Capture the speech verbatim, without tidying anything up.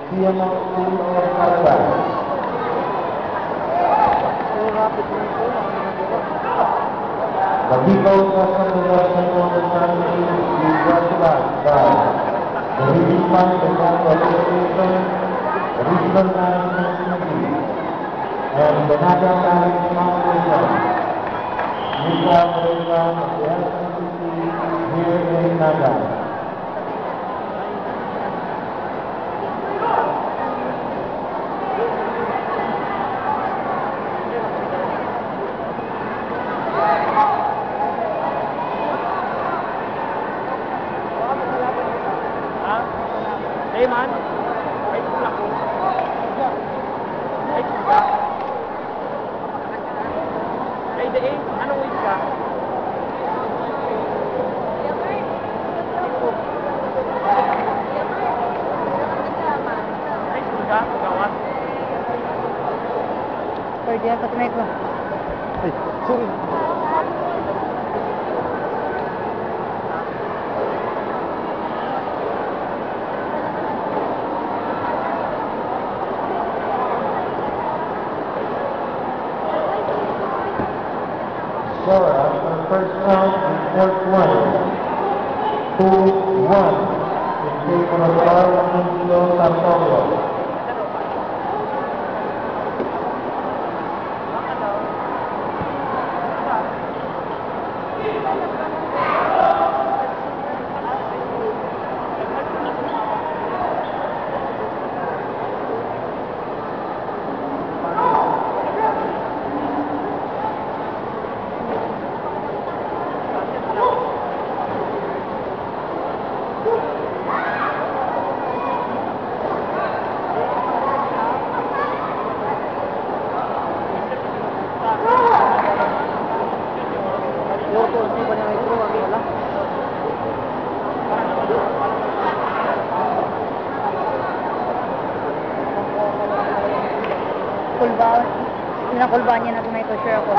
Siya ng School of Paradise. The people of Sandoval Central Academy is recognized by the Region five Central Association, Regional Management Committee, and the Naga Talent Foundation. We celebrate the S N C C here in Naga. Ha? Hey, man. High school ako. High school ka? Ay, di eh. Anong weight ka? High school ka? Gawas? Pwede yan, pati may ko. Ay, sorry. Score after first round, report one, two one, in favor of Carl Antonio Tartorio. Kulba. Yun ang kulba niya na tunay ko, sure ako.